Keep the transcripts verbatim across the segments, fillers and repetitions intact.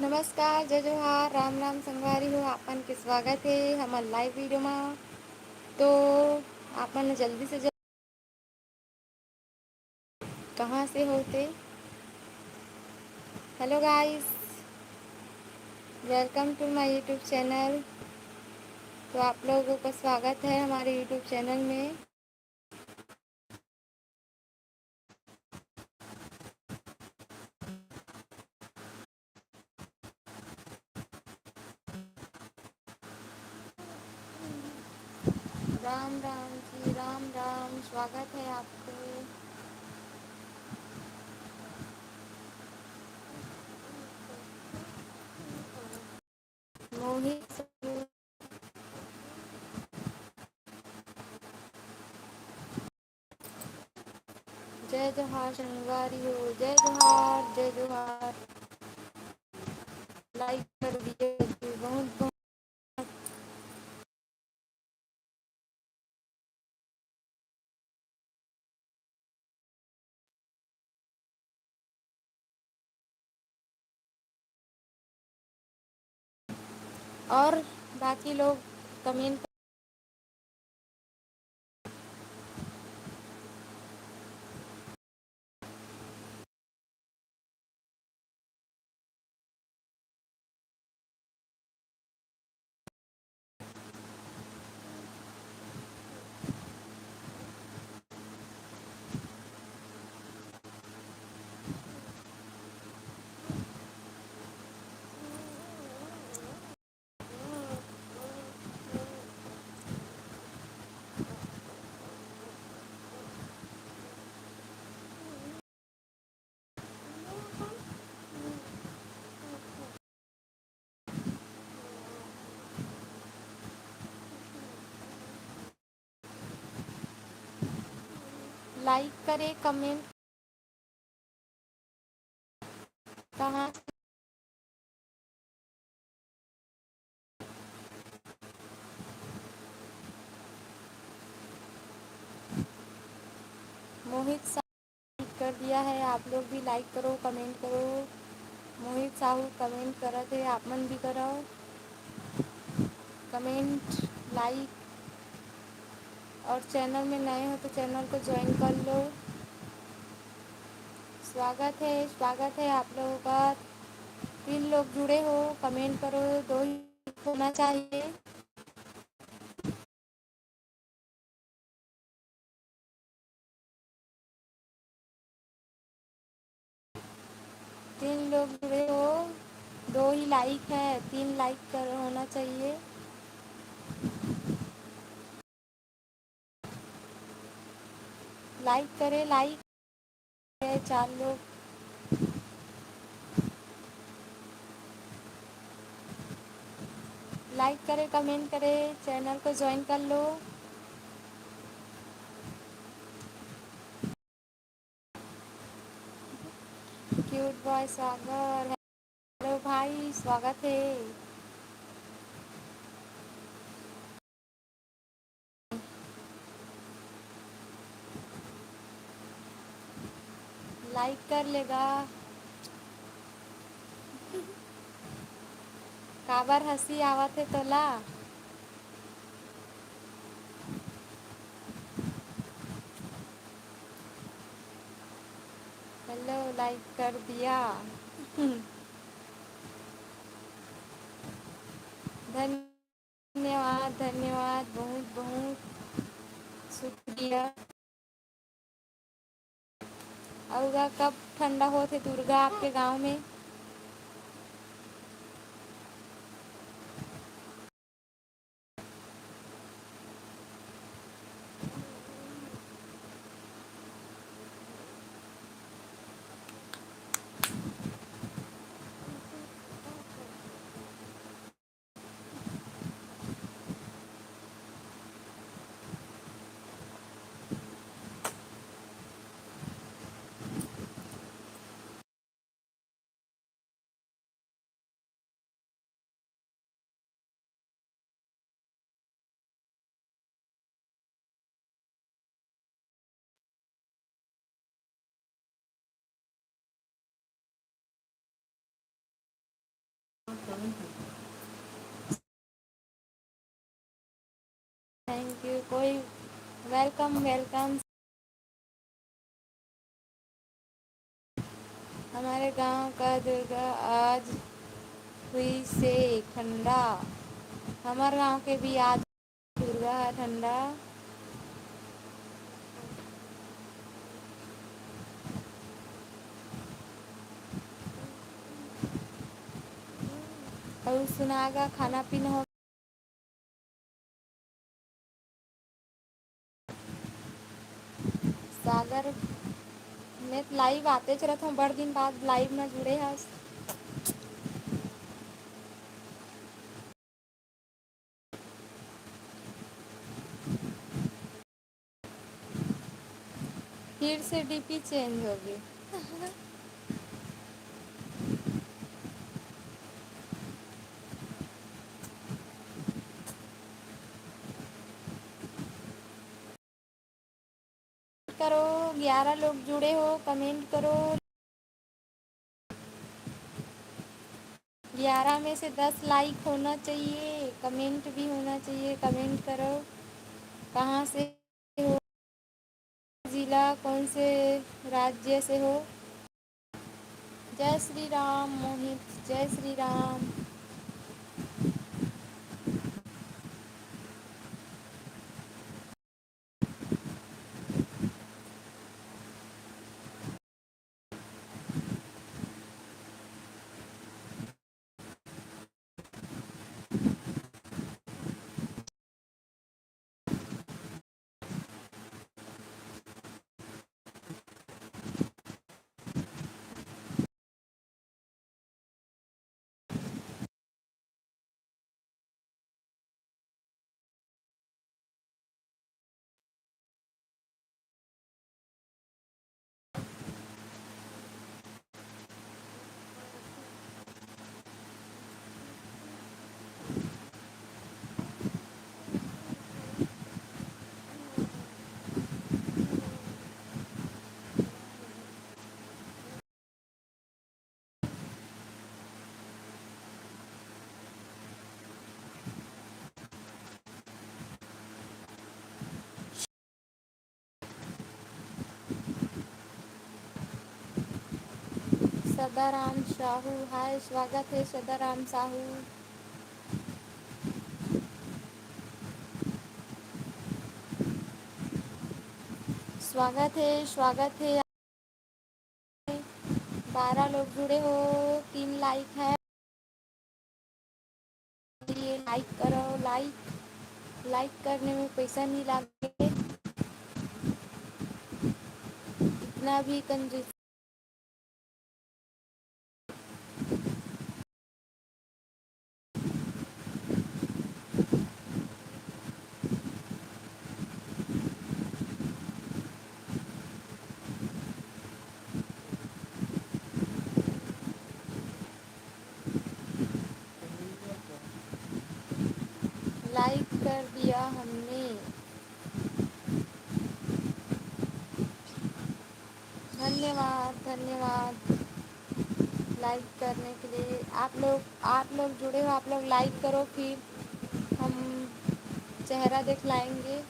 नमस्कार, जय जोहार, राम राम संगवारी हो, आपन के स्वागत हे हमर live video मा। तो आपन जल्दी से जल्दी कहाँ से होते? Hello guys, welcome to my YouTube channel। तो आप लोगों का स्वागत है हमारे YouTube channel में। राम राम जी, राम राम, स्वागत है आपको। मोहित, जय जोहार संगवारी हो, जय जोहार, जय जोहार। Like कर दिए जी, बहुत बहुत। और बाकी लोग comment like करें, comment कहाँ से? मोहित साहू कर दिया है, आप लोग भी like करो, comment करो। मोहित साहू comment करत है, आप मन भी करो comment, like। और channel में नए हो तो channel को join कर लो। स्वागत है, स्वागत है आप लोगों का। तीन लोग जुड़े हो, comment करो, दो ही होना चाहिए। तीन लोग जुड़े हो, दो ही like है, तीन like कर होना चाहिए। Like करें, like है चार लोग। Like करें, comment करें, channel को join कर लो। Cute boy सागर, hello भाई, स्वागत है। Like कर लेगा। काबर हंसी आवत है तोला? Hello, like कर दिया। धन्यवाद, धन्यवाद, बहुत बहुत शुक्रिया। अउ गा, कब ठंडा होत हे दुर्गा आपके गांव में? Welcome, welcome। हमारे गांव का दुर्गा आज हुई से ठंडा। हमारे गांव के भी आज दुर्गा ह ठंडा। अउ सुनागा खाना पीना हो। सागर, मैं live आतेच रहत हूँ, बड़ दिन बाद live में जुड़े हस। फिर से डीपी चेंज होगे। करो, ग्यारह लोग जुड़े हो, कमेंट करो। ग्यारह में से दस लाइक होना चाहिए, कमेंट भी होना चाहिए। कमेंट करो, कहाँ से हो, जिला कौन से राज्य से हो। जय श्री राम मोहित, जय श्री राम। सदाराम साहू, हाय, स्वागत है सदाराम साहू। स्वागत है, स्वागत है। बारह लोग जुड़े हो, तीन लाइक है। ये लाइक करो, लाइक, लाइक करने में पैसा नहीं लागे, इतना भी कंजूस। लाइक कर दिया हमने। धन्यवाद, धन्यवाद लाइक करने के लिए। आप लोग, आप लोग जुड़े हो, आप लोग लाइक करो, फिर हम चेहरा दिखलाएंगे।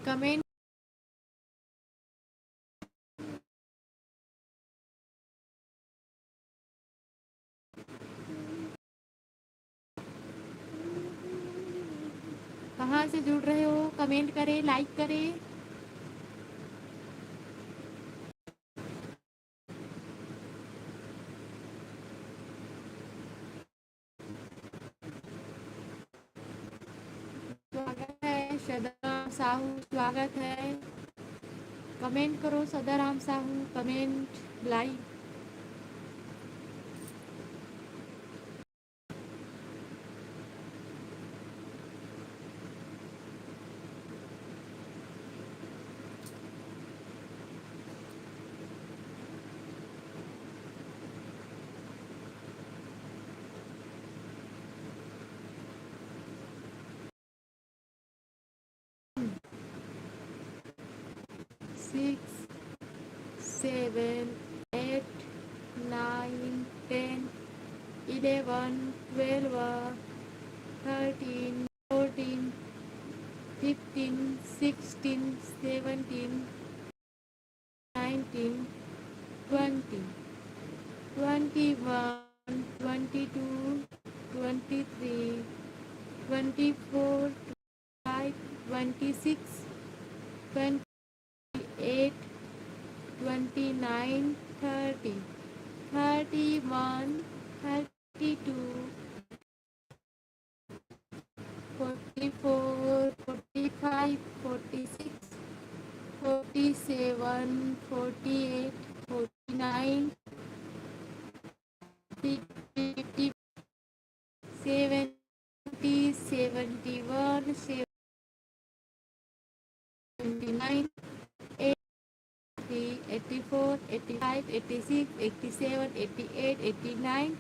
कमेंट कहाँ से जुड़ रहे हो, कमेंट करें, लाइक करें। स्वागत है श्रद्धा साहू, स्वागत है। कमेंट करो श्रद्धा राम साहू, कमेंट, लाइक। Six, seven, eight, nine, ten, eleven, twelve, thirteen, fourteen, fifteen, sixteen, seventeen, nineteen, twenty, twenty-one, twenty-two, twenty-three, twenty-four, twenty-five, twenty-six, twenty-eight, twenty-nine, thirty, thirty-one, thirty-two, forty-four, forty-five, forty-six, forty-seven, forty-eight, forty-nine, fifty, seventy, seventy-one, seventy-nine, eighty, eighty-four, eighty-five, eighty-six, eighty-seven, eighty-eight, eighty-nine,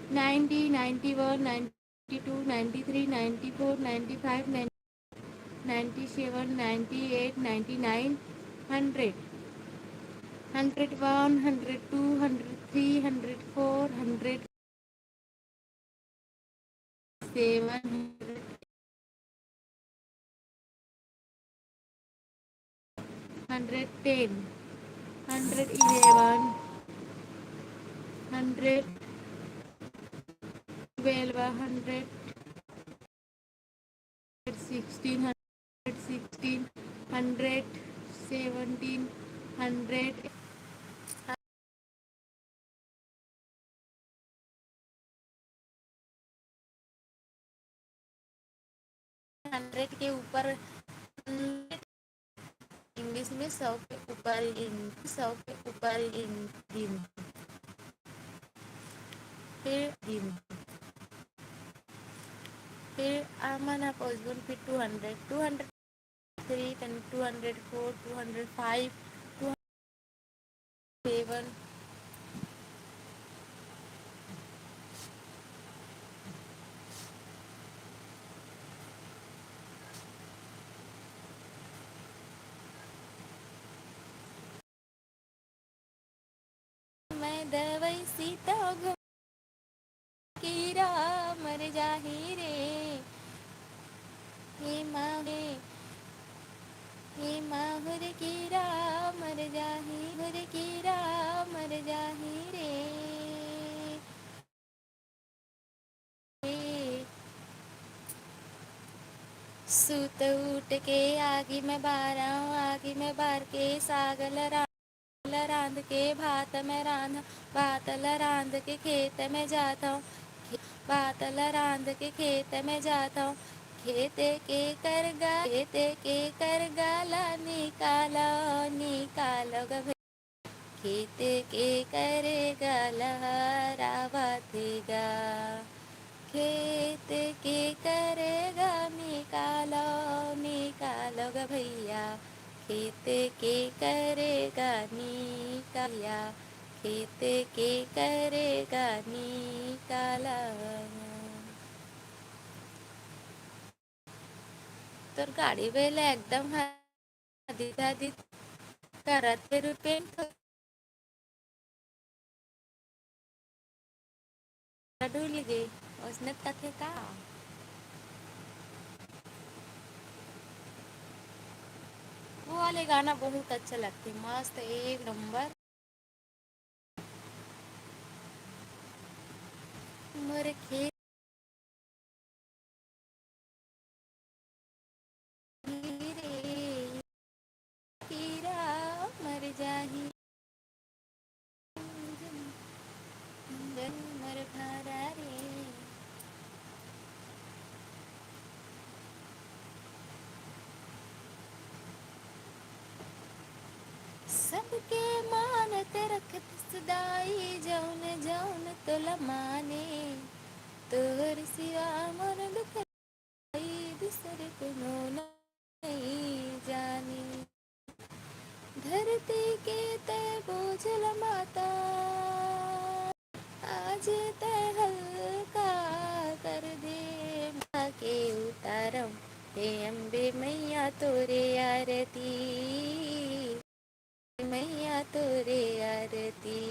ninety, ninety-one, ninety-two, ninety-three, ninety-four, ninety-five, ninety-seven, ninety-eight, ninety-nine, hundred, hundred one, hundred two, hundred three, hundred four, hundred seven, hundred ten, hundred eleven, hundred twelve, hundred sixteen, hundred sixteen, hundred seventeen, hundred hundred के ऊपर, English में सौ के ऊपर, in-, सौ के ऊपर in दिन, फिर दिन, फिर आमन पोस्टपोन, फिर two hundred, two hundred three, then two hundred four, two hundred five, two hundred seven. मैं दवाई सीता घुम कीरा मर जाही रे, हे माँ रे, हे माँ हो रे कीरा मर जाही, हो रे कीरा मर जाही रे। सुत उठ के आगी में बारंव, आगी में बार के साग ल रांध के भात में रांध, भात ल रांध के खेत में जाथंव, खे-, भात ल रांध के खेत में जाथंव। खेत के करगा, खेत के करगा ला निकालो, निकालो ग भैया। खेत के करगा लहरावत गा, खेत के करगा निकालो, निकालो ग भैया। खेत के करगा निकालिया, खेत के करगा निकाला। तोर गाड़ी बेला एकदम ह-, आधी आधी करत हे रुपेन, डुल गे, ओसने कथे का? वाले गाना बहुत अच्छा लगथे, मस्त एक नंबर। मोर खेत रे कीरा मर जाही, मोर भारा रे। सबके मानत रखत सदाई, जौन जौन तोला माने, तोर सिवा मोर दुख लाई, दूसर कोनो नइ जाने। धरती के तय बोझल माता, आज तय हल्का कर दे। माँ के उतारम हे अम्बे मैया तोरे आरती, मैया तोरे आरती।